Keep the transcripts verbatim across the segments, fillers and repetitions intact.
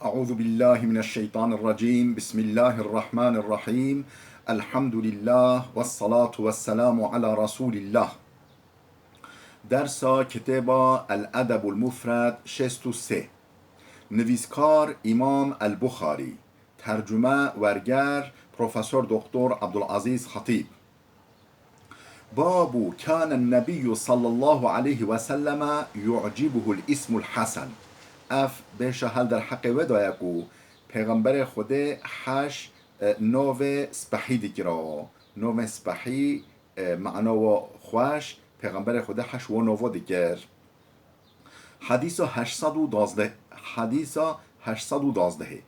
أعوذ بالله من الشيطان الرجيم. بسم الله الرحمن الرحيم. الحمد لله والصلاة والسلام على رسول الله. Dersa kitêba El Edebul Mufred şêst û sê. Nivîskar Îmam El Buxarî. Tercume, werger, Profesor Doktor Abdulazîz Hatîb. Babu kâne nebiyyû sallallahu aleyhi ve selleme yu'cibuhul ismul hasen. Ev bêşa hel derheqê wê daye ku Pêxemberê Xwedê heş, e, novê spehî dikira. Novê spehî, e, mana wa xweş, Pêxemberê Xwedê heş wo novo dikir. Hadîsa heşt sed û duwazdeh, hadîsa heşt sed û duwazdehê.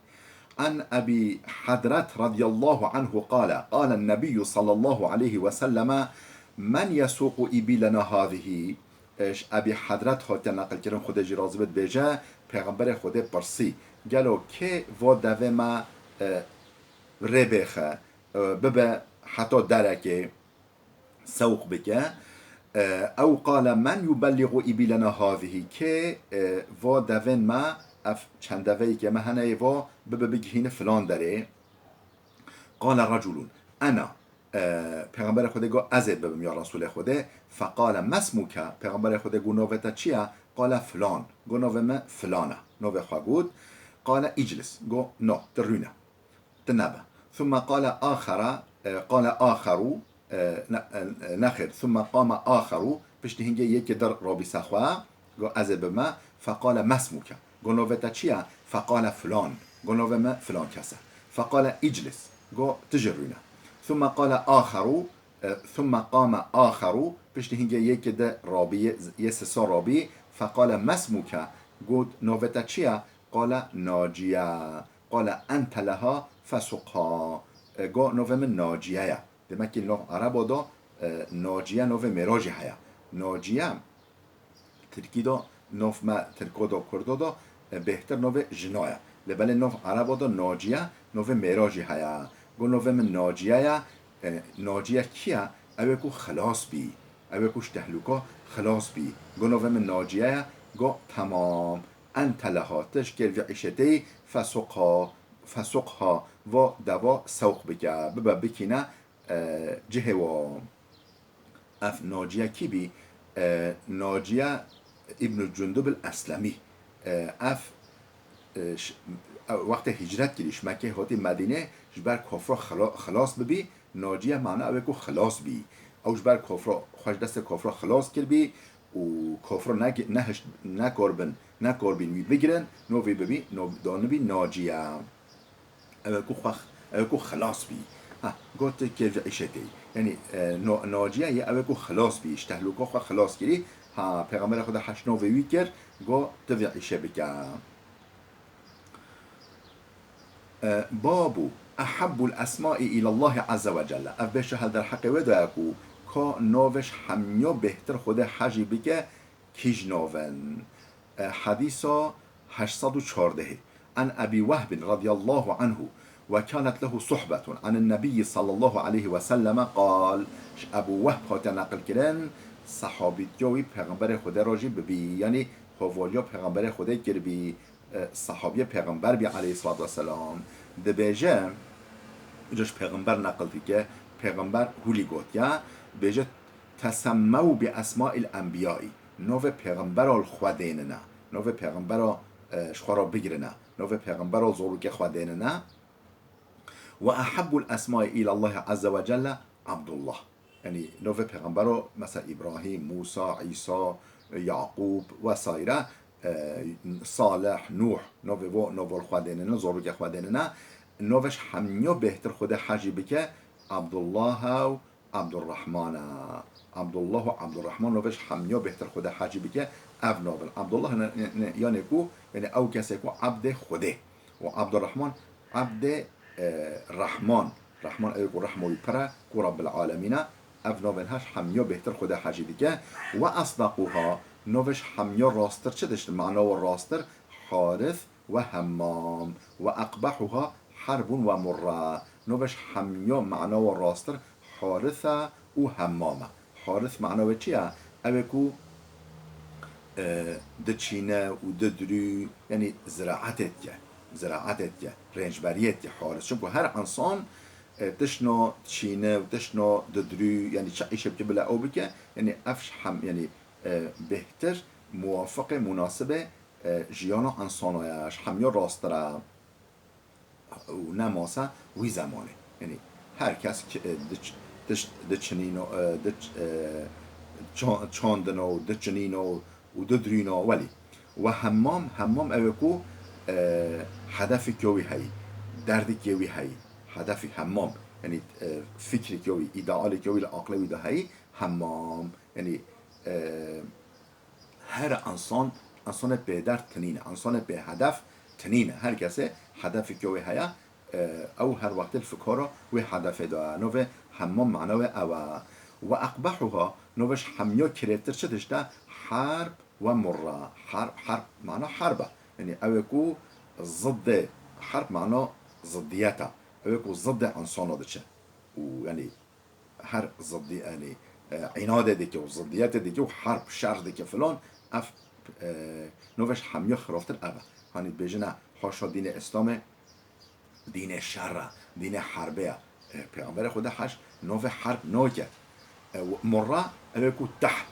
An Ebî Hedret radiyallahu anhu qale, qale nebiyyû sallallahu aleyhi ve selleme, "Men yesûqu îbîlena hâzihî?" Ji Ebî Hedret hatiye neqilkirin, Xwedê jî razî be, dibêje, Pêxemberê Xwedê pirsî, "Gelo kê va devê me, e, rê bêxe, e, bibe heta derekê?" sewq bike. E, ew qale, "Men yubelligu îbîlena hâzihî?" Kê, e, va devên me, ev çend deveyê ke me hene yê va bibe bigihîne filan derê? Qale reculun, "Ena." E, Pêxemberê Xwedê got, "Ez ê bibim ya Resûlê Xwedê." Feqale, "Mesmuke?" Pêxemberê Xwedê got, "Novê te çi ye?" Qale, "Filan." Got, "Novê me filan e." Novê xwe got. Qale, "Îclis." Got, "No, tu rûne." Tinebe. Thumme qale axera, e, qale axeru, e, ne-, e, nexêr. Thumme qame axeru, piştî hingê yekê dir rabîse xwe, got, "Ez ê bime." Feqale, "Mesmuke?" Got, "Novê te çi ye?" Feqale, "Filan." Got, "Novê me filan kes e." Feqale, "Îclis." Got, "Tu jî rûne." Thumme qale axeru, e, thumme qame axeru, piştî hingê yekê di rabî, yê sisa rabî, feqale, "Mesmuke?" Got, "Novê te çi ye?" Qale, "Naciye." Qale, "Ente leha fesuqha." E, go, "Novê min Naciye ye." Demek ki nov Ereba da, e, Naciye novê mêra jî heye. Naciye, Tirkî da, nov me Tirko da, Kurdo da, e, bêhtir novê jina ye. Lê belê nov Ereba da Naciye novê mêra jî heye. Go, "Novê min Naciye ye." E, Naciye kî ye? Ew ê ku xilas bî. Ew ê ku ji tehlûka xilas bî. Go, "Novê min Naciye ye." Go, "Temam. Ente leha, tu ji kêr vî îşê tê yî, fesuqha, fesuqha, va deva sewq bike, bibe bikîne, e, cihê wa." Ev Naciye kî bî? E, Naciye Îbnul Cundub el Eslemî. E, ev, e, ş-, ew wextê hicret kirî, ji Mekkê hatî Medînê, ji ber kofra xila-, xilas bibî, Naciye mana ew ê ku xilas bî. Ew ji ber kofra, xwe ji destê kofra xilas kiribî û kofra negi-, nehişt-, nekorbin, nekorbîn wî bigirin, novî bibî, nov-, danibî Naciye. Ew ê ku xwe, ew ê ku xilas bî. Ha, got, "Tu kêr ji îşê tê yî." Yanî, e, no-, Naciye ye ew ê ku xilas bî, ji tehlûka xwe xilas kirî. Ha, Pêxemberê Xwedê heş novê wî kir, got, "Tu vî îşê bike." E, babu ehabbul esmaî îlallahi azze ve celle. Ev bêşa hel derheqê wê daye ku ka navê ji hemiya bêhtir Xwedê hejî bike, kîj nav in? E, hedîsa heşt sed û çardehê. An Ebî Wehbin radiyallahu anhu ve kânet lehu suhbetun anin nebiyyi sallallahu aleyhi ve selleme qal. Ji Ebû Wehb hate neqil kirin, sehabîtiya wî Pêxemberê Xwedê re jî bibî. Yanî hovaliya Pêxemberê Xwedê kiribî. E, sahabiyê Pêxember bî aleyhissalatu vesselam, dibêje, ji Pêxember neqil dike, Pêxember hûlî gotiye, dibêje, "Tesemmew bi esmail enbiyayî." Novê Pêxembera li xwe dênine. Novê Pêxembera, e, ji xwe re bigirine. Novê Pêxembera li zorokê xwe dênine. "Ve ehabbul esmaî îlallahi azze ve celle Abdullah." Yanî novê pêxembero, mesela Îbrahîm, Mûsa, Îsa, Yaqûb vesaire, e, Salih, Nûh, novê vo, novo li xwe dênine, zorokê xwe dênine. Novê ji hemiya bêhtir Xwedê hejî bike, Abdullah û Abdurrahman e. Abdullah û Abdurrahman novê ji hemiya bêhtir Xwedê hejî bike, ev nov in. Abdullah ne, ne, ne, yanê ku, yanî ew kesê ku ebdê Xwedê. Û Abdurrahman ebdê, e, Rehman. Rehman ew ku rehma wî pir e, ku Rabbil Alemîn e. Ev novên heş hemiya bêhtir Xwedê hejî dike. Ve esdaquha, novê ji hemiya rasttir çi dişt? Mana we rasttir, Harith ve Hemmam. Ve eqbehuha herbun ve murra. Novê ji hemiya mana we rasttir, Harith e û Hemmam e. Harith mana wê çi ye? Ew ê ku, e, diçîne û didirû, yanî ziraetê dike. ziraetê dike, rêncberiyê dike, haris. Çimku her insan, e, tiştno çîne û tiştno didirû, yanî çi îşe bike bila ew bike, yanî ev hem, yanî, e, bêhtir, muwafiqê, munasibê, e, jiyana insana ye, ji hemiya rasttir e. Û ne masa wî zemanê. Yanî her kes ki, e, diç-, diç-, diçinîno, e, diç-, e, ça-, çandino, diçinîno û didirîno welî. We hemmam, hemmam ew ê ku, e, hedefê kewî heyî, derdê kewî heyî, hedefî hemmam, yanî, e, fikrê kewî, îdealê kewî li aqlê wî de heyî, hemmam, yanî, e, her insan, insanê pê derd tinîne, insanê pê hedef tinîne. Her kesê hedefê kewî heye, e, ew her wextê li fikora wê hedefê de ye. Novê hemû mana wê ew e. Ve ekbehuha, novê ji hemiya kirêtir çi tişt e? Herb ve murra. Herb, herb mana herb e. Yanî ew ê ku ziddê, herb mana ziddiyet e. Ew ê ku ziddê insana diçe. Û yanî her ziddî, yanî, e, înadê dike û ziddiyetê dike û herb, şer dike filan, ev, e, novê ji hemiya xirabtir ev e. Hanî dibêjine, haşa dînê Îslamê dînê şer e, dînê herbê ye. E, Pêxemberê Xweda heş novê herb nake. E, û murra, ew ê ku tehl.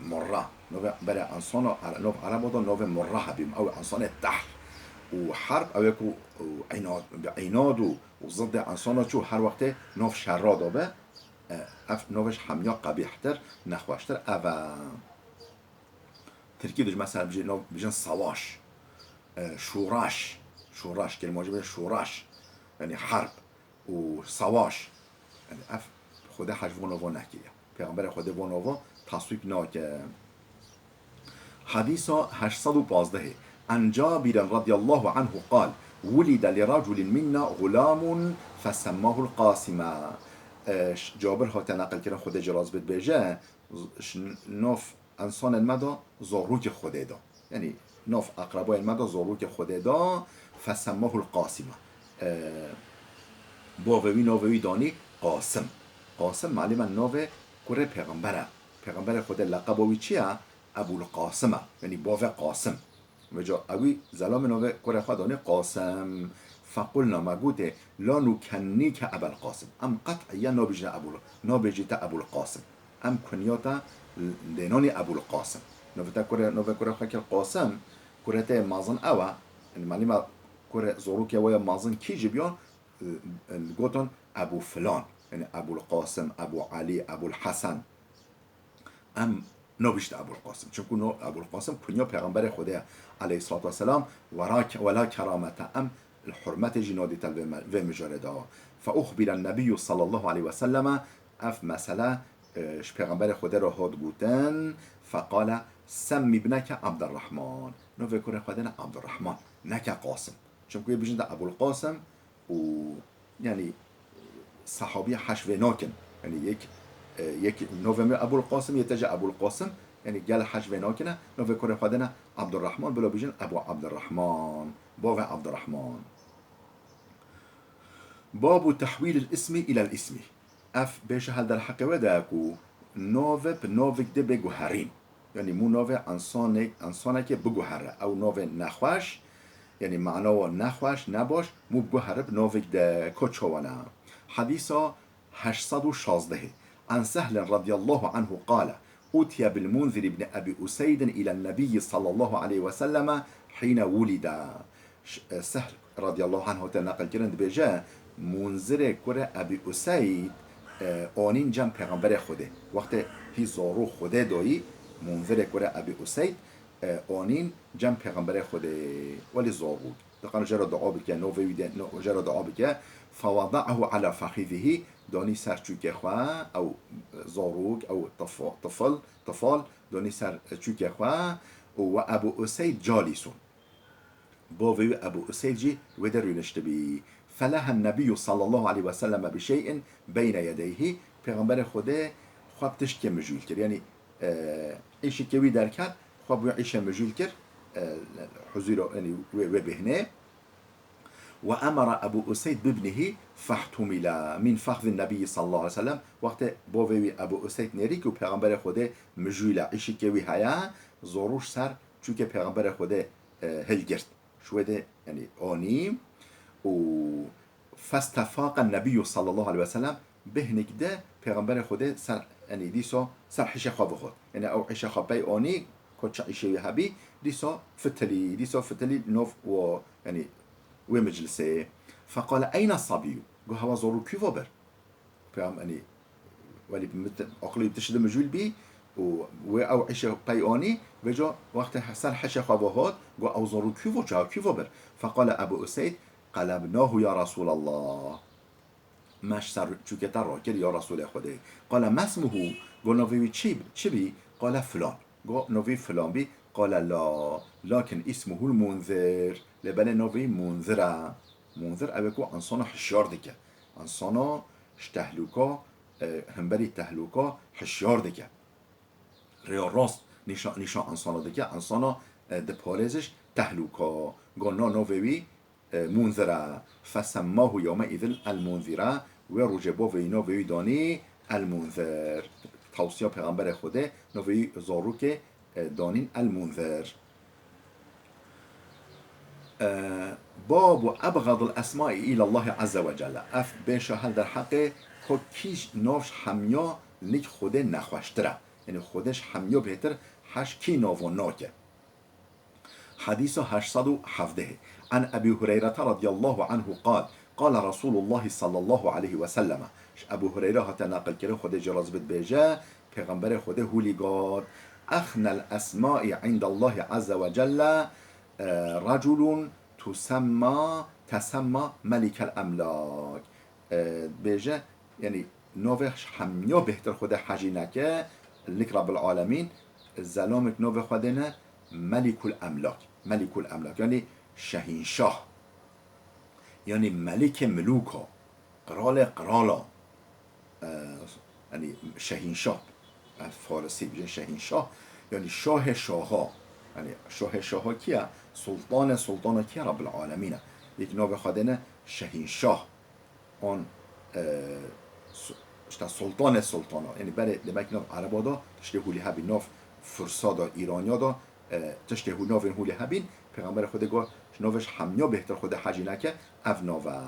Murra. Novê berê ensana, nov ereba de novê murra hebî. Ew ensanê tehl. Û herb, ew ê ku, û, înad, bi înad û û ziddê ensana çû her wextê nov şerra de be, e, ev novê ji hemiya qebîhtir, nexweştir ev e. Tirkî de ji mesela bijî nov, bijin savaş, e, şûraş, şûraş, kelîma jî bijin şûraş, yanî herb û savaş. Yanî ev Xwedê heş vo novo nekiriye. Pêxemberê Xwedê vo novo taswîb nake. Hadîsa heşt sed û pazdehê. An Cabirin radiyallahu anhu qal, wulide li raculin minna gulamun fesemmahul Qasima. E, ş-, Cabir hate neqilkirin, Xwedê jê razî bê, dibêje, ş-, nov ensanên me de zarokê Xwedê da. Yanî nov eqrebayên me de zarokê Xwedê da, fesemmahul Qasima. E, bavê wî navê wî danî Qasim. Qasim, malê me, navê kurê pêxember e. Pêxemberê Xwedê leqeba wî çi ye? Ebûl Qasim e. Yanî bavê Qasim. Vêca ewî zelamê navê kurê xwe danê Qasim. Fequlna, me gotê, la nukennîke Ebel Qasim. Em qet'iyen nabêjine Ebûl, nabêjî te Ebûl Qasim. Em kunya te dênanî Ebûl Qasim. Navê te kurê, navê kurê xwe kir Qasim, kurê te yê mezin ew e. Yanî malê me kurê zarokê we yê mezin kî jî biyan, e, e, gotin Ebû Filan. Yanî Ebûl Qasim, Ebû Elî, Ebûl Hesen. Em nabîşte Ebûl Qasim. Çimkû no, Ebûl Qasim kunya Pêxemberê Xwedê ye, aleyhissalatu vesselam, wela ke-, wela keramete. Em li hurmetê jî nadîte li vê me-, vê mijarê de. Fe uxbire nebiyyu sallallahu aleyhi ve selleme, ev mesele, e, ji Pêxemberê Xwedê re hat gotin, feqale, semmi ibneke Abdurrahman. Navê kurê Xwedê ne Abdurrahman, neke Qasim. Çimkû yê bijin de Ebûl Qasim, û, yanî, sehabiya heş vê nakin. Yanî yek, e, yek navê me Ebûl Qasim, yê te jî Ebûl Qasim. Yanî gel heş vê nakine, navê kurê xwe dine Abdurrahman, bila bijin Ebû Abdurrahman, bavê Abdurrahman. Babu tehwîlil ismi ilel ismi. Ev bêje hel derheqê we de ye ku navê bi navik dê bê guherîn. Yanî mû navê ensanek-, ensanekê biguhere. Ew navê nexweş, yanî mana wa nexweş, nebaş, mû biguhere bi navik de, ko çawa ne. Hadîsa heşt sed û şazdehê. An Sehlin radiyallahu anhu qale, utiye bil Munzir ibn Ebi Useydin ilen Nebiyyi sallallahu aleyhi ve selleme hîne wulide. Ş-, e, Sehl radiyallahu anh hate neqilkirin, dibêje, Munzirê kurê Ebî Useyd, e, anîn cem Pêxemberê Xwedê. Wextê hî zaro Xwedê dayî, Munzirê kurê Ebî Useyd, e, anîn cem Pêxemberê Xwedê. Welî zaro. Diqan jê re dua bike, novê wî de, no-, jê re dua bike. Fewedaehu ala fexîzihî, danî ser çûkê xwe, ew zarok, ew tifo-, tifil, tifal, danî ser çûkê xwe. Û we Ebû Useyd calîsun. Bavê wî Ebû Useyd jî wê de rûniştibî. Felehen Nebiyyu sallallahu aleyhi ve selleme bi şey'in beyne yedeyhi. Pêxemberê Xwedê xwe bi tiştkê mijûl kir. Yanî, e, îşikê wî derket, xwe bi wî îşê mijûl kir, e, huzûra, yanî wê, wê bêhnê. Ve emere Ebû Useyd bibnihi fehtumila min fexzin Nebiyyi sallallahu aleyhi ve sellem. Wextê bavê wî Ebû Useyd nêrî ku Pêxemberê Xwedê mijûl e, îşikê wî heye, zaro ji ser çûkê Pêxemberê Xwedê, e, hilgirt. Ji wê de Yanî anî û festefaqa Nebiyyu sallallahu aleyhi ve sellem, bêhnek de Pêxemberê Xwedê ser, yanî dîsa ser hişê xwe vexwet. Yanî ew hişê xwe pey anî, ku çi îşê wî hebî, dîsa fitilî, dîsa fitilî nov û, yanî wê meclisê. Feqale eyne sabiyyu? Got, hewa zarokî va bir? Peyam, yanî, welî mit-, aqilî tişt di mijûl bî û wê ew îşê pey anî, vêca wextê ser hişê xwe va hat, got, ew zarokî va, çaxkî va bir? Feqale Ebu Useyd, qelebnahu ya Resûlallah. Me ji ser çûkê te rakir ya Resûlê Xwedê. Qale mesmuhu, got, navê wî çi, çi bî? Qale filan. Got, navê filan bî? Qale la, lakin ismuhul Munzir. Lê belê navê Munzir e. Munzir ew ê ku insana hişyar dike. Insana ji tehlûka, e, hemberî tehlûka hişyar dike. Rêya rast nîşa, nîşa insana dike, insana, e, diparêze ji tehlûka. Got, na navê wî, e, Munzir e. Fesemmahu yawme îzin el Munzira. Wê rojê bo vê navê wî danî el Munzir. Tewsiya Pêxemberê Xwedê, navê wî zarokê, e, danîn el Munzir. E, babu ebxadil esmaî îlallahi azze ve celle. Ev bêşa hel derheqê ku kî nav ji hemiya nik Xwedê nexweştir e. Yanî Xwedê ji hemiya bêhtir heş kî nava nake. Hedîsa heşt sed û hevdeh. An Ebî Hureyrete radiyallahu anhu qal, qala Resûlullahi sallallahu aleyhi ve selleme. Ji Ebû Hureyre hate naqilkirin, Xwedê jê razî bit, dibêje, Pêxemberê Xwedê hûlî got, "Exnel esmaî indallahi azze ve celle, e, reculun tusemma, tesemma melikel emlak." E, dibêje, yanî navê hemiya bêhtir Xwedê hejî neke, lik Rabbil Alemîn, zelamek navê Xwedê ne Melikul Emlak. Melikul Emlak, yanî şehînşah. Yanî melikê milûka, qiralê qirala, e, yanî şehînşah, e, farisî bêjin şehînşah, yanî şahê şaha. Yanî şahê şaha kî ye? Sultanê sultana kî ye? Rabbil Alemîn e. Yek navê Xwedê ne şehînşah. An, e, su-, işte sultanê sultana. Yanî berê demek nav Ereba da tiştê hûlî hebî, nav Fursa da, Îraniya da, e, tiştê hû navên hûlî hebîn, Pêxemberê Xwedê got, ji navê ji hemiya bêhtir Xwedê hejî neke, ev nav e.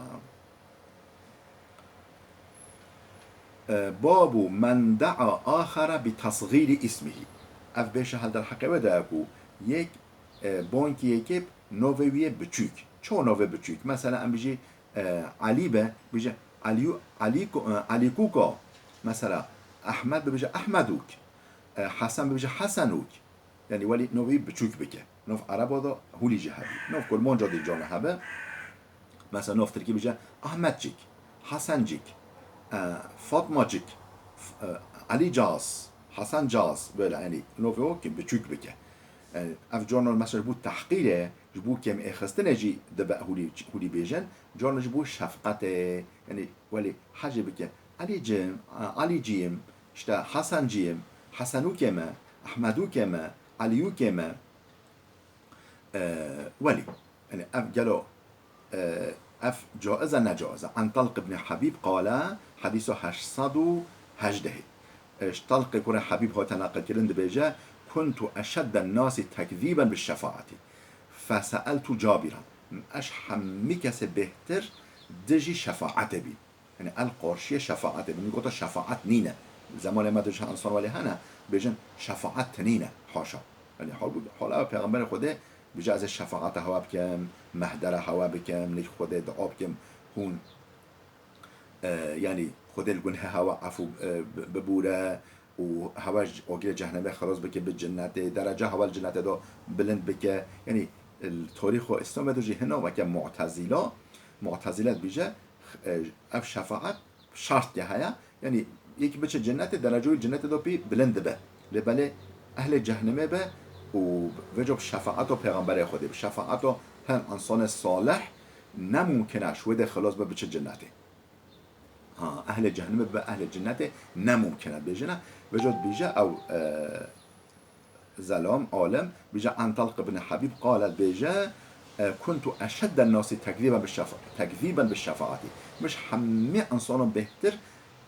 E, babu men da'a axara bi tasgîrî ismihi. Ev bêşa hel derheqê wê de ye ku yek, e, bankî yekê navê wî yê biçûk. Çawa navê biçûk? Mesela em bijî, e, Elî be, bije Elî, Elî ku-, e, Elî Kuka. Mesela Ehmed bibije Ehmedûk. E, Hesen bibije Hesenûk. Yanî welî navê wî biçûk bike. Nav Ereba da hûlî jî hebî. Nav Kurmanca dî cana hebe. Mesela nav Tirkî bije Ahmetcik, Hasencik, e, Fatmacik, f-, e, Alicaz, Hasencaz, böyle yanî navê o ki biçûk bike. Yanî ev cana mesela ji bo tehqîrê, ji bo kêm êxistinê jî dibe hûlî, hûlî bêjin, cana ji bo şefqetê, yanî welî hecê bike, Alicim, e, Aliciyim, işte Hasenciyim, Hasenûkê me, Ehmedûkê me, Eliyûkê me, e, welî. Yanî ev gelo, e, ev caiz e, ne caiz e? An Talq ibn Habîb qale, hedîsa heşt sed û hejdeh. E, ji Talqê kurê Habîb hate naqilkirin, dibêje, "Kuntu eşedden nasi tekzîben bi şefaatî. Feseeltu Cabiran." Ez hemî kesê bêhtir dijî şefaetê bî. Yanî el qarşiyê şefaetê bin. Gota şefaet nîne. Zemanê me de ji însan welê hene, bêjin şefaet tinîne. Haşa. Yanî halbû-, hala Pêxemberê Xwedê bêje ez ê şefaeta hewa bikim, mehdera hewa bikim, nêk Xwedê dua bikim, hûn, e, yanî Xwedê li gunehê hewa efû, e, bi-, bibûre û hewa ji agirê cehnemê xelas bike, bi cinnetê, dereca hewa li cinnetê de bilind bike. Yanî, e, li tarîxa Îslamê de jî hina weke Mu'tezîla, Mu'tezîle dibêje, e, ev şefaet şertke heye. Yanî yek biçe cennetê, derecoyê cennetê de pê bilind dibe. Lê belê ehlê cehnemê be û vêca bi şefaeta Pêxemberê Xwedê, bi şefaeta hin însanê salih ne mumkin e ji wê de xilas be biçe cennetê. Ha, ehlê cehnemê be ehlê cennetê ne mumkin e. Bêjine, vêca dibêje ew, e, Zelam, alim, bije an Talq ibn Habîb qale, bêje, e, "Kuntu eşedden nasi tekzîben bi şefa-, tekzîben bi şefaatî." Min ji hemî însanan bêhtir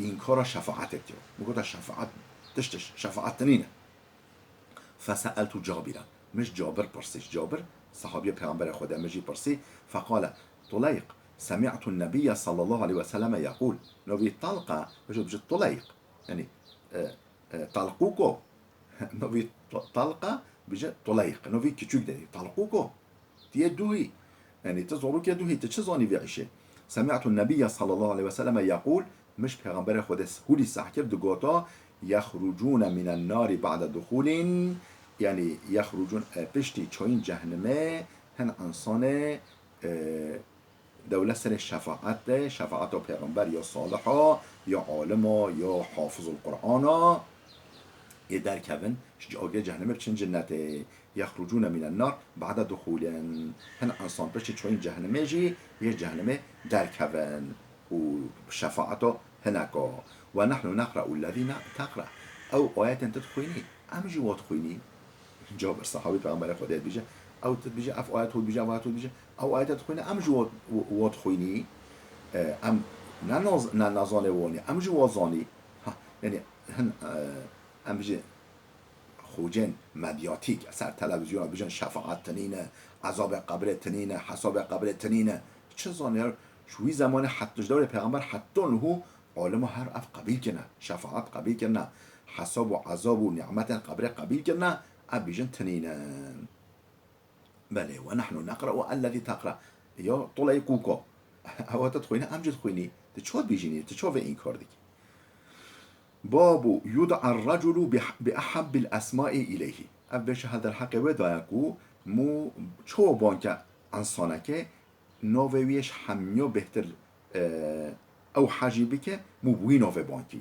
înkara şefaetê kir. Min gota şefaet, tişt, şefaet tinîne. Feseeltu Cabira. Min ji Cabir pirsî, ji Cabir Sahabiya Peyxemberê Xwedê min jî pirsî, feqale Tuleyq, semî'tu nebiyye sallallahu aleyhi ve selleme yeqûl. Novî Talqa, bijî, bijî Tuleyq. Yanî, e, e, Talquko. Novî T-, Talqa, bijî Tuleyq. Novî kiçûk de, Talquko. Tu yê duhî. Yanî, tu zarokê duhî, tu çi zanî vê îşê? Semî'tu nebiyye sallallahu aleyhi ve selleme yeqûl, Min ji Pêxemberê Xwedê hûlî seh kir, digota, "Yexrucûne mînen narî ba'de duxûlîn", yanî yexrucûn, e, piştî çayîn cehnimê hin insanê, e, dewlet serê şefaet de, şefaeta pêxember ya saliha, ya alima, ya hafizul Qur'ana, ê derkevin, ji agirê cehnimê biçin cinnetê. Yexrucûne mînen nar ba'de duxûlin. Hin insan piştî çûyîn cehnimê jî yê cehnimê derkevin û şefaeta hineka. Ve nehnu neqre'u lezî ne-, teqre. Ew ayetên tu dixwînî, em jî wa dixwînî. Cabir sahabî Peyxemberê Xwedê dibêje, ew tu dibêje, ev ayet hû dibêje, ev ayet hû dibêje, ew ayete dixwîne, em jî wa, wa, wa dixwînî. E, em ne naz-, ne nezanê wanî, em jî wa zanî. Ha, yanî hin, e, em bijî xocên medyatîk ser televîzyona bijin şefaet tinîne, ezabê qebrê tinîne, hesabê qebrê tinîne. Çi zanî, ji wî zemanê het-, ji dewrê pêxember heta niho alima her ev qebîl kirine, şefaet qebîl kirine, hesab û ezab û nîmetên qebrê qebîl kirine, ev bijin tinîne. Belê, ve nehnu neqre'u ellezî teqre. Ya Tuleyquko. Ewa tu dixwînî, em jî dixwînî. Tu çawa dibêjînî? Tu çawa vê înkar dikî? Babu yud'a reculu bi, bi ehabbil esma'i ileyhi. Ev beşe hel derheqê wê daye ku mû çawa banke insaneke navê wî yê ji hemiya bêhtir, e, ew hejî bike, mû bi wî navê bankî.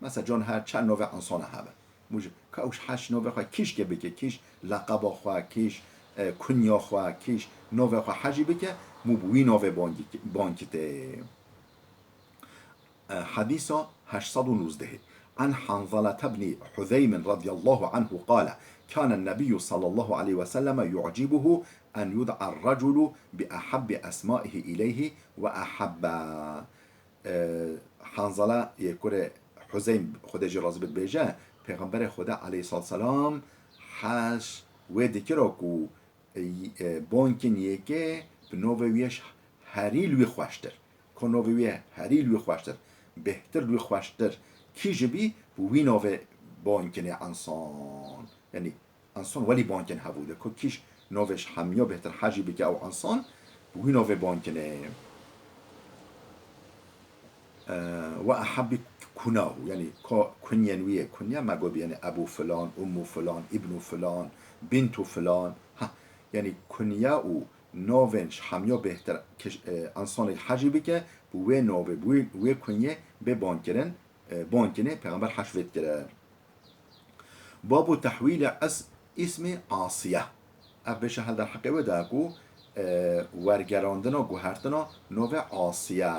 Mesela can her çend navê insana hebe. Mû ji, ka ew ji heş navê xwe kîş ke bike, kîş leqeba xwe, kîş, e, kunya xwe, kîş navê xwe hejî bike, mû bi wî navê bankî-, bankî tê. E, hedîsa heşt sed û nûzdeh. An Hanzalete bni Huzeymin radiyallahu anhu qale, Kâne nebiyyü sallallahu aleyhi ve selleme yu'cibuhu en yud'a reculu bi ahabbi esmaihi ileyhi ve ahabbe. E, Hanzala yê kurê Huzeym, Xwedê jî razî bit, dibêje, Pêxemberê Xwedê aleyhissalatu selam heş wê dikira ku, e, e, bankên yekê bi navê wî yê herî li wî xweştir. Ku navê wî yê herî li wî xweştir, bêhtir li wî xweştir kî jî bî, bi wî navê bankinê ensan. Yanî ensan welî bankên hevû de. Ku kîş navê ji hemiya bêhtir hejî bike ew ensan, bi wî navê bankinê. E, ve ehabbî kunahu, yanî ko-, kunyên wî yê, kunya me got, yanî Ebû filan, Ummû filan, Îbnû filan, Bîntû filan. Ha, yanî kunya û navên ji hemiya bêhtir kiş-, e, ensanê hejî bike, bi wê navê, bi wê, wê kunyê bê bankirin, e, bankinê Pêxember heş vê dikire. Babu tehwîlê is-, îsmî Asiye. Ev beşe hel derheqê wê de ku, e, wergerandina, guhertina navê Asiye.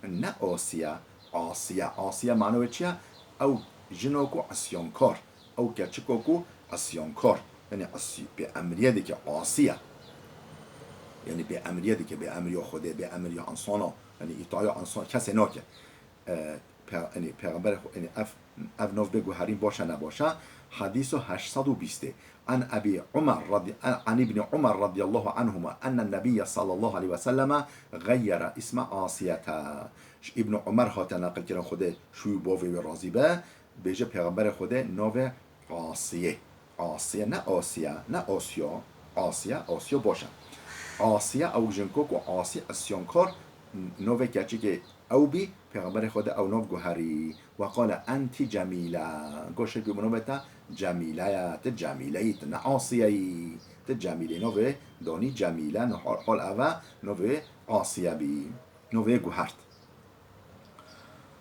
Ne Asiye, Asiye. Asiye mane wê çi ye? Ew jina ku isyankar, ew keçika ku isyankar. Yanî asî-, bêemriyê dike, asî ye. Yanî bêemriyê dike, bêemriya Xwedê, bêemriya insana. Yanî îtaya insan, kesê nake. E, pe-, yanî Pêxemberê Xwe, yanî ev, ev nav bê guherîn baş e, ne baş e. Hedîso heşt sed û bîstê. An Ebî Umer radi-, an, an Îbnî Umer radiyallahu anhuma enne Nebiyye sallallahu aleyhi ve selleme gayyere isme Asiyete. Ji Îbnî Umer hate neqilkirin, Xwedê ji wî û bavê wê razî be, bêje Pêxemberê Xwedê navê Asiye. Asiye, ne Asiye, ne Asiya. Asiye, Asiya baş e. Asiye, ew jinko ku asî, isyankar, navê keçikê ew bî, Pêxemberê Xwedê ew nav guherî. Ve qale, "Enti Cemîle." Goşek bi navê te Cemîle ye, ti Cemîle yî, ti ne Asiye yî. Ti Cemîle, navê danî Cemîle, nihal hal ev e, navê Asiye bî. Navê guhert.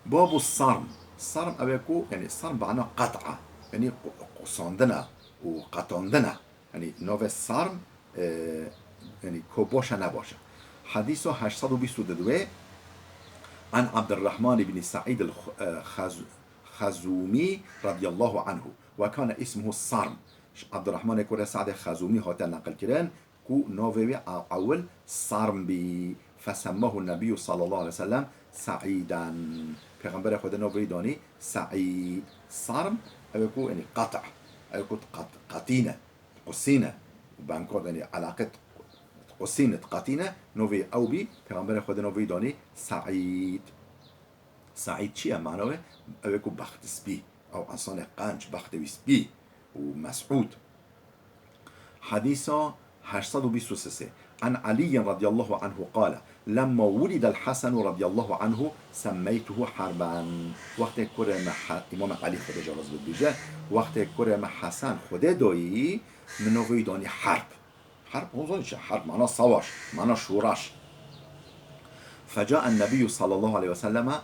Babu sarm. Sarm ew e ku, yanî sarm bana qet'a. Yanî qu-, qusandina û qetandina. Yanî navê sarm, e, yanî ko baş e, ne baş e. Hedîsa heşt sed û bîst û du. An Abdurrahman ibn Sa'id el-X-, e, Xaz-, Xazûmî radiyallahu anhu. Ve kane ismuhu Sarm. Ji Abdurrahmanê kurê Sa'dê Xazûmî hate neqilkirin. Ku navê wê a-, ewil Sarm bî. Fesemmahu Nebiyyu sallallahu aleyhi ve sellem Sa'îden. Pêxemberê Xwedê navê wî danî Sa'îd. Sarm, ew ê ku, yanî, qet', ew ê ku qet-, qetîne, qusîne. Benkor, yanî, eleqet Qusînit qatîne, novê ew bî, Pêxemberê Xwedê novê danî Seîd. Seîd çi ye? Mana wê, ew ê ku bext spî, ew însanê qenc, bextê wî spî û mesûd. Hadîsa heşt sed û bîst û sê. An Aliyyin radiyallahu anhu qale, lemma wulidel Hasenu radiyallahu anhu semmeytuhu Harben. Wextê kurê me He-, Îmam Elî Xwedê jê razî bê dibêje, wextê kurê me Hesen Xwedê doyî, min novê wî danî Herb. Herb, hûn zanî çi? Herb mana savaş, mana şoreş. Fecaen Nebiyyû sallallahu aleyhi ve selleme,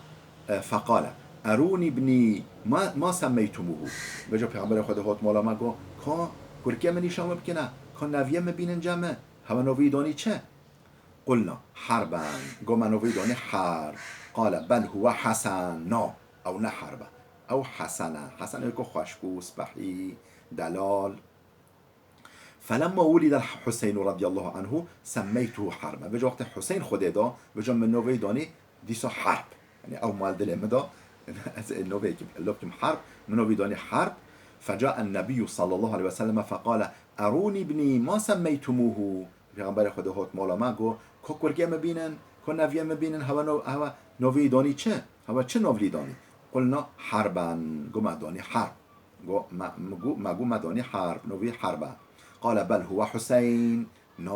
e, feqale, "Erûnî ibnî ma, ma semmeytumuhu." Vêca Pêxemberê Xwedê hot mala me, got, "Ka kurkê min nîşan min bikine, ka neviyê min bînin cem min, hewe novê wî danî çi?" Qulna, "Harben." Got, "Me novê wî danî Harb." Qale, "Bel huwe Hesen." Na, ew ne Herb e. Ew Hesen e. Hesen ê ku xweşik û spehî, delal. Felemma wulidel Huseynu radiyallahu anhu semmeytuhu Harben. Vêca wextê Huseyn Xwedê da, vêca min novê wî danî dîsa Herb. Yanî ew mal dilê min da, ez ê novê yekê lop kim Herb, min novê wî danî Herb. Fecaen Nebiyyû sallallahu aleyhi ve selleme feqale, "Erûnî ibnî ma semmeytumuhu." Pêxemberê Xwedê hot mala me, got, "Ka kurkê min bînin, ka neviyê min bînin, hewe no-, hewe novê wî danî çi? Hewe çi novê wî danî?" Qulna, "Harben." Got, "Me danî Herb." Got, "Me, me got, me got me danî Herb, novê wî Herb e." Qale, "Bel huwe Huseyn." Na,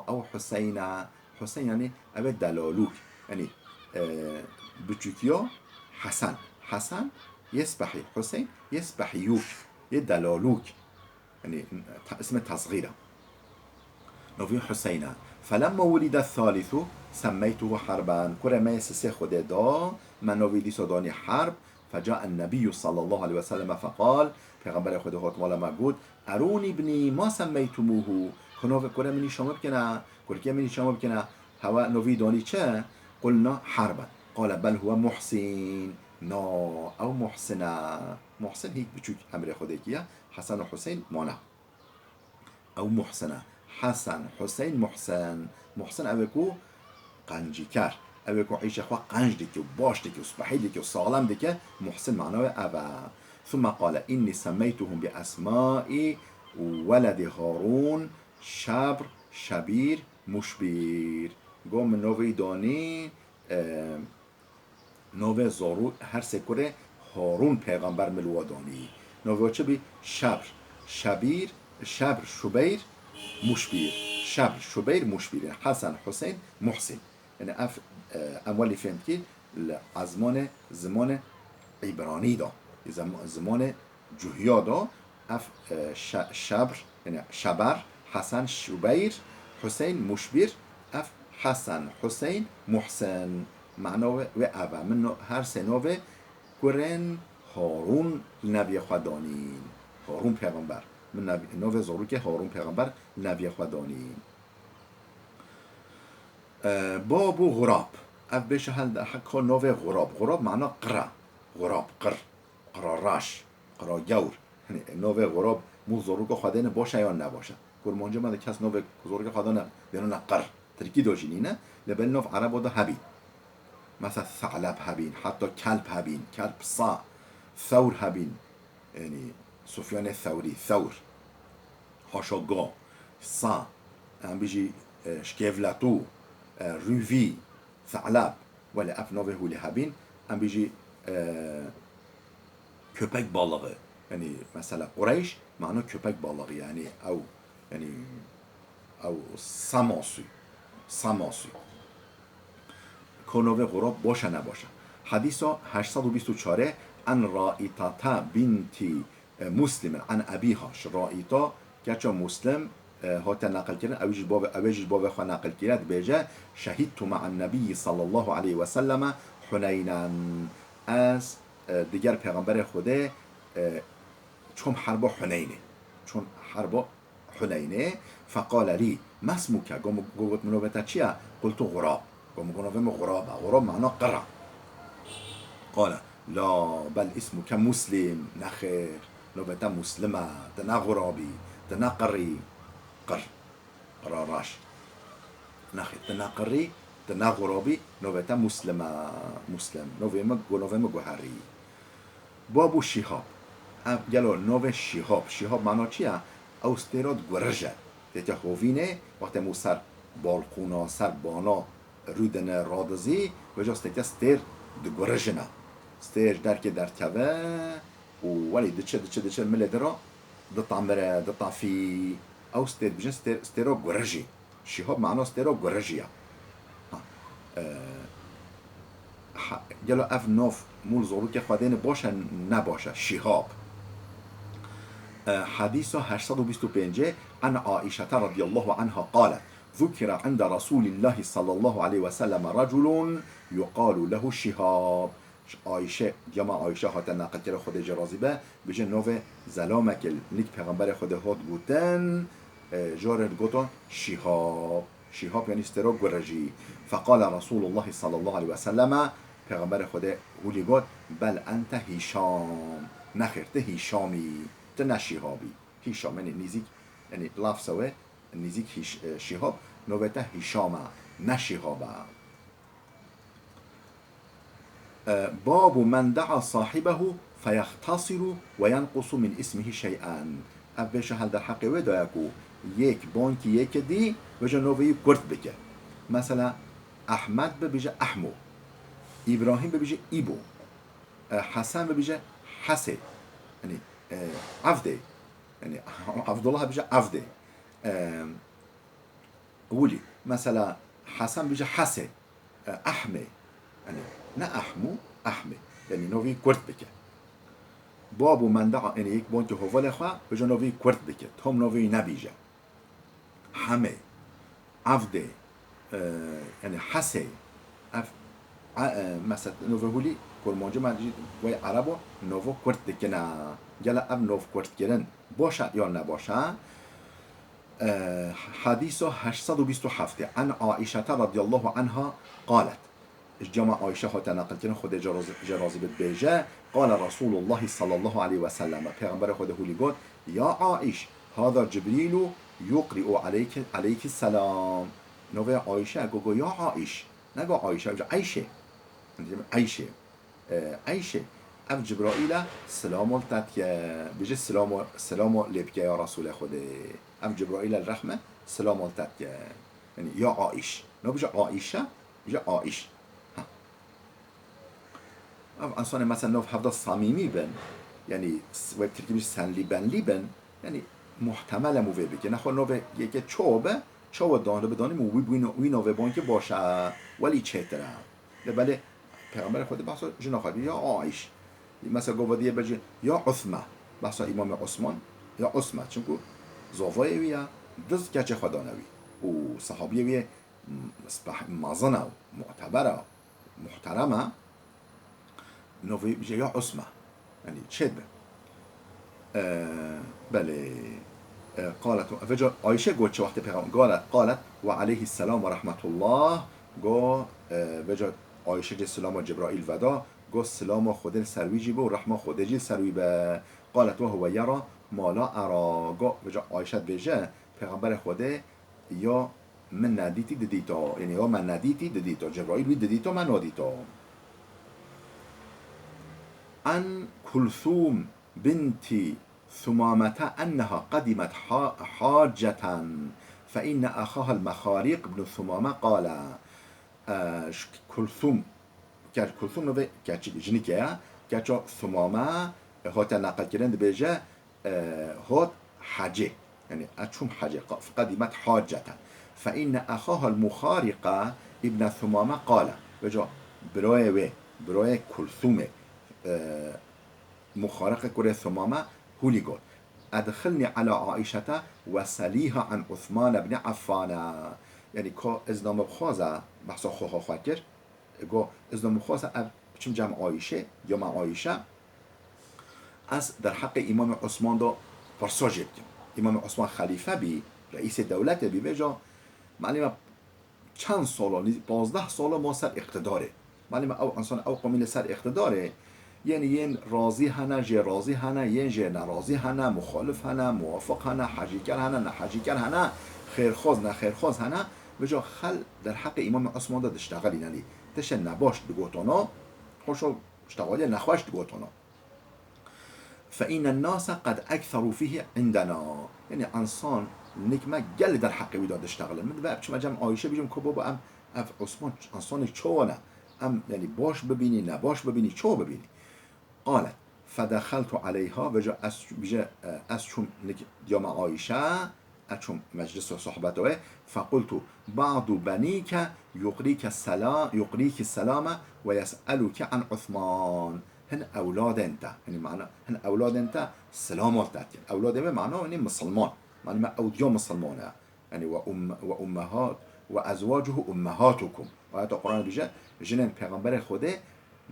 ew Huseyn e. Huseyn yanî ew ê delalûk. Yanî, e, biçûkiya Hesen. Hesen yê spehî. Huseyn yê spehîyûk. Yê delalûk. Yanî, ta-, ismê tesxîr e. Novê Huseyne. Felemma wulide thalithu semmeytuhu Harben. Kurê me yê sisê Xwedê da, me novê dîsa danî Harb. Fecaen Nebiyyû sallallahu aleyhi ve selleme feqal. Pêxemberê Xwedê hot mala me got, "Erûnî ibnî ma semmeytumuhu." Ku navê kurê min nîşan min bikine, kurkê min nîşan min bikine, hewe novî danî çi? Qulna Harben. Qale, "Bel huwe Muhsin." Na, ew Muhsin e. Muhsin hîk biçûk emrê Xwedê kî ye. Hesen û Huseyn mane. Ew Muhsin e. Hesen, Huseyn, Muhsin. Muhsin ew ê ku qencîker. Ew ê ku îşê xwe qenc dike û baş dike û spehî dike û saxlem dike, Muhsin mana wê ev e. Thumme qale, "Înnî semmeytuhum bi esmaî weledî Harûn, Şebr, Şebîr, Muşbîr." Got, "Min novê wî danî, e, novê zarû her sê kurê Harûn pêxember min li we danî." Novê we çi bî? Şebr, Şebîr, Şebr, Şubeyr, Muşbîr. Şebr, Şubeyr, Muşbîr. Yanî Hesen, Huseyn, Muhsin. Yanî ev, e, em welî fêm dikî li ezmanê zimanê îbranî de, zem-, zimanê Cuhiya da ev, e, Şe-, Şebr, yanî Şeber, Hesen, Şubeyr, Huseyn, Muşbîr, ev Hesen, Huseyn, Muhsin. Mana wê, wê ev e. Min no-, her sê novê kurên Harûn li neviyê xwe danîn. Harûn pêxember. Min nev-, novê zarokê Harûn pêxember li neviyê xwe danîn. E, Babu Xurab. Ev bêşe hel de heka novê Xurab. Xurab mana qir e. Xurab, qir. Qira reş, qira gewr. Hinî, e, novê Xurab mû zaroka xwe dêne baş e yan ne baş e? Kurmancê me de kes novê zaroka xwe dane, dêne ne qir. Tirkî de jî nîne, lê belê nov ereba de hebîn. Mesela Seleb hebîn, heta Kelb hebîn, Kelb sa, Thewr hebîn. Yanî Sufyanê Thewrî, Thewr. Haşa ga, sa, em bijî, e, şkêvletû, e, rûvî, Seleb. Welê ev novê hûlê hebîn, em bijî, e, köpek balığı. Yanî mesela Qureyş, mana köpek balığı, yanî ew, yanî ew samasû, samasû. Ko novê Xurab baş e ne baş e? Hadîsa heşt sed û bîst û çar, en Raîtate bintî e, Muslimin an ebîha, ji Raîta keça Muslim, e, hate neqilkirin, ew jî bavê, ew jî bavê xwe neqil kire, dibêje, "Şehîdtu me'an Nebiyyi sallallahu aleyhi ve selleme Huneynen." Ez, e, diger Pêxemberê Xwedê, e, çom herba Huneynê. Çom herba Huneynê. Feqale lî, "Ma ismuke?" Got, got, "Min navê te çi ye?" Qultu Xurab. Got, "Min got navê min Xurab e." Xurab mana qir e. Qale, "La, bel ismuke Muslim." Nexêr, navê te Muslim e. Tu ne Xurab î, tu ne qir î. Qir. Qira reş. Nexêr, tu ne qir î, tu ne Xurab î, navê te Muslim e. Muslim. Navê min, got navê min guherî. Babu Şihab. Ev gelo navê Şihab. Şihab mana çi ye? Ew stêra di gurij e. Têke hovînê, wextê mû ser balkona, ser bana rûdine radizî, vêca stêrke stêr digurijine. Stêr ji derkê derdikeve û welê diçe, diçe, diçe milê di re ditamire, ditafî. Ew stêr bijin stêr, stêra gurijî. Şîhab mana stêra gurijî ye. Ha, e, ha, gelo ev nav mûl zorûkê xwe dêne baş e, ne baş e? Şîhab. E, Hedîsa heşt sed û bîst û pêncê, an Aîşete radiyallahu anha qalet, zukira inde Resûlîllahi sallallahu aleyhi ve sellem reculun yuqalu lehu Şîhab. Ji Ayşe, diyama Ayşe hate neqilkirin, Xwedê jê razî be, bije navê zelamekê li nik Pêxemberê Xwedê hot gotin, e, jare gotin Şîhab. Şîhab yanî stêra gurijî. Feqale Resûlullahî sallallahu aleyhi ve selleme, Pêxemberê Xwedê hûlî got, bel ente Hîşam. Nexêr, tu Hîşam î, tu ne Şîhab î. Hîşam, yanî nîzîk, yanî lafza wê, nîzîk Hîş-, e, Şîhab, navê te Hîşam e, ne Şîhab e. E, babu men da'a sahibehu feyextasiru ve yenqusu min ismihi şey'en. Ev bêşe hel derheqê wê daye ku yek bankî yekê dî, vêca navê wî kurt bike. Mesela, Ehmed bibêje Ehmo. Îbrahîm bibêje Îbo. E, Hesen bibêje Hesê. Yanî, e, Evdê. Yanî, Evdullah bibêje Evdê. E, Wilî. Mesela, Hesen bibêje Hesê. E, Ehmê. Yanî, ne Ehmû, Ehmê. Yanî, navê wî kurt bike. Babu men da'a, yanî, yek bankî hovalê xwe, vêca navê wî kurt bike. Tam navê wî nebêje. Hemê, Evdê, e, yanî Hesê, ev, e, e, mesela navê hûlî kurmancî me jî wê erebo navo kurt dikine. Gela ev nav kurtkirin baş e yan ne baş e? E, Hedîsa heşt sed û bîst û heft, an Aîşete radiyallahu anha qalet. Ji cema Ayşe hate neqilkirin, Xwedê jê razî, jê razî bit, bêje, qale Resûlullahî sallallahu aleyhi ve sellem, Pêxemberê Xwedê hûlî got, ya Aîş, hada Cibrîlu yuqri'u aleyki, aleyki selam. Navê Ayşe, go, go, ya Aîş. Ne go Ayşe, go Eyşê. Eyşê. E, Eyşê. Ev Cibraîl e, silamo li te dike. Bêje silamo, silamo lê bike ya Resûlê Xwedê. Ev Cibraîl e li rehme, silamo li te dike. Yanî ya Aîş. Nabêje Aîşe, bêje Aîş. Ha. Ev insanê mesela nav hevda samîmî bin, yanî s-, wek tirkî bêje senlî benlî bin, yanî muhtemel e mû vê bike. Nexwe navê yekê çawa be, çawa danre bidanî mû wî, wî no-, wî navê bankê baş e, welî çêtir e. Lê belê Pêxemberê Xwedê behsa jina xwe dî, ya Aîş. Mesela gova diyê bêje ya Usme. Behsa Îmamê Osman, ya Usme. Çimku zavayê wî ye, diz keçê xwe dane wî. Û sehabiyê wî yê m-, speh-, mezin e, muteber e, muhterem e. Navê wî bêje ya Usme. Yanî çêdibe. E, belê. E, qalet, vêca Ayşe got çi wextê peyxam-, qalet, qalet, ve aleyhî selam ve rahmetullah, go, e, vêca Ayşe jê silama Cebraîl veda, go silama Xwedê li ser wî jî be û rehma Xwedê jî li ser wî be. Qalet, ve huve yera ma la era. Go, vêca Ayşe dibêje, Pêxemberê Xwedê ya min nedîtî didîta, yanî ya me nedîtî didîta, Cebraîl wî didîta, me nadîta. An Kulthûm binti Thumamete enneha qedimet ha-, hacceten fe inne ahaha el-Mexariq ibnu Thumame qale. E, ji Kulthûm, ker Kulthûm navê keçik, jinike ye, keça Thumame, e, hate neqilkirin dibêje, e, hot hecê. Yanî, ez çûm hecê, qa-, qedimet hacceten. Fe inne ahaha el-Muxariqe ibne Thumame qale. Vêca birayê wê, birayê Kulthûmê, e, Muxariqê kurê Thumame hûlî got. Edxilnî ala Aîşete ve selîha an Usman ibne Affane. Yanî, ka izna min bixwaze, behsa xweha xwe kir. Go, izna min bixwaze, ez biçim cem Ayşe, ya me Ayşe, ez derheqê Îmamê Osman de pirsa jê bikim. Îmamê Osman xelîfe bî, reîsê dewletê bî, vêca malê me çend sala, nîz-, pazdeh sala ma ser îqtidarê. Malê me ew însan, ew qomî li ser îqtidarê, yên, yên razî hene, jê razî hene, yên jê nerazî hene, muxalif hene, muwafiq hene, hecîker hene, nehecîker hene, xêrxwaz, nexêrxwaz hene. Vêca xel derheqê Îmamê Osman de diştexilîn, yanî tiştê nebaş digotana, xweşa tiştexaliyê nexweş digotana. Fe înnen nase qed ekseru fîhî îndena. Yanî însan nik me gelê derheqê wî de diştexilin. Min dibe ev çima cem Ayşe bîjim ku baba em ev Osman insanek çawa ne? Em, yanî, baş bibînî, ne baş bibînî, çawa bibînî? Qalet, fedexeltu aleyha, veca ez, bîje, e, ez çûm nik diya me Ayşe, ez çûm meclis û sohbeta wê, fequltu, ba'du benîke yuqrîke sela-, yuqrîki selame ve yes'eluke an Osman. Hin ewladên te, hinî mana, hin ewladên te selam ol te dikin. Ewladê me mana, hinî misilman. Manî me ew diya misilman e. Yanî ve umm-, ve ummehat, ve ezvacuhu ummehatukum. Ayeta Qur'anê dibêje, jinên Pêxemberê Xwedê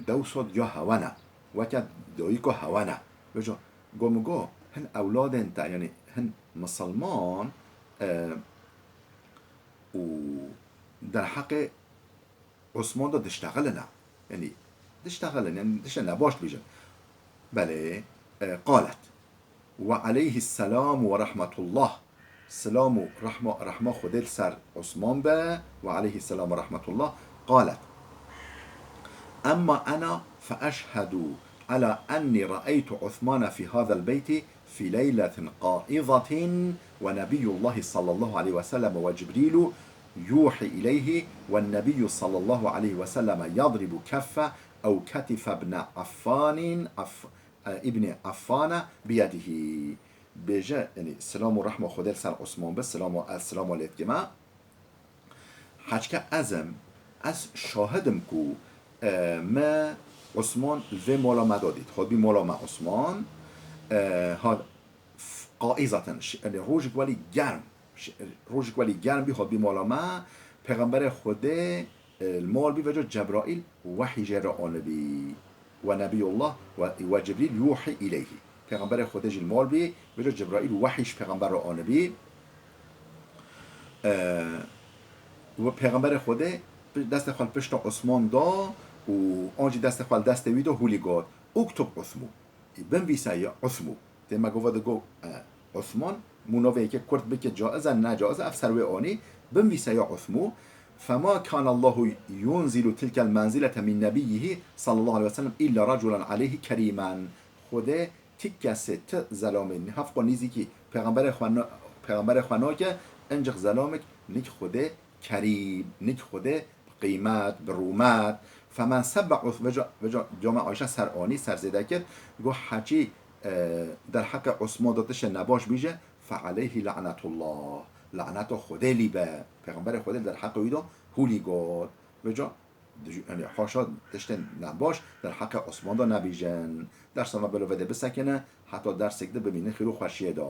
dewsa diya hewe ne. Weke dayika hewe ne. Veca, go min go, hin ewladên te, yanî hin misilman, e, û derheqê Osman da diştexilin e. Yanî, diştexilin, yanî dişe nebaş dibêjin. Belê, e, qalet. Ve aleyhis selam ve rahmetullah. Selam û rahma, rahma Xwedê li ser Osman be. Ve aleyhis selam ve rahmetullah. Qalet. Emma ena fe eşhedu ala enni ra'eytu Osmane fi hazel beyti في ليلة قائضة ونبي الله صلى الله عليه وسلم وجبريل يوحي إليه والنبي صلى الله عليه وسلم يضرب كف أو كتف ابن عفان، عف-، ابن عفان بيده. Bêje, yanî, selam û rehma Xwedê li ser Osman be, selam û, ez selam û lê dikime. Heçke ez im, ez şahid im ku, e, me Osman li vê mala me de dît. Hatibî mala me Osman, e, ha, f-, qaîzaten, ş-, yanî rojek welî germ, ş-, rojek welî germ bî, hatibî mala me, Pêxemberê Xwedê, e, li mal bî, veca Cebraîl wehî jê re anibî. Ve Nebiyullah ve, ve Cibrîl yuhî ileyhî. Pêxemberê Xwedê jî li mal bî, veca Cebraîl wehî ji Pêxember re anibî. E, û Pêxemberê Xwedê destê xwe li pişta Osman da û an jî destê xwe li destê wî da, hûlî got, "Uktub Osmu." Binvîse ya Osmu. Tê me gova digo, e, Osman, mû navê yekê kurt bike caiz e, ne caiz e, ev ser wê anî, binvîse ya Osmu. Fema kana Allahu yunzilu tilkel menzilete min nebiyyihi sallallahu aleyhi ve sellem illa raculan aleyhi kerimen. Xwedê ti kesê, ti zelamê, hevqo nîzîkî Pêxemberê xwe na-, Pêxemberê xwe nake, encix zelamek nik Xwedê kerîm, nik Xwedê bi qîmet, bi rûmet. Femen sebbe Us-, veca, veca came Ayşe ser anî, ser zêde kir, got, "Heçî, e, derheqê Osman de tiştê nebaş bîje, fe aleyhî lanetullah." Laneta Xwedê lî be. Pêxemberê Xwedê derheqê wî de hûlî got. Dij-, yanî, haşa tiştên nebaş derheqê Osman de nebîjin. Dersa me belo vedê bisekine, heta dersek de bimînin xêr û xweşiyê de.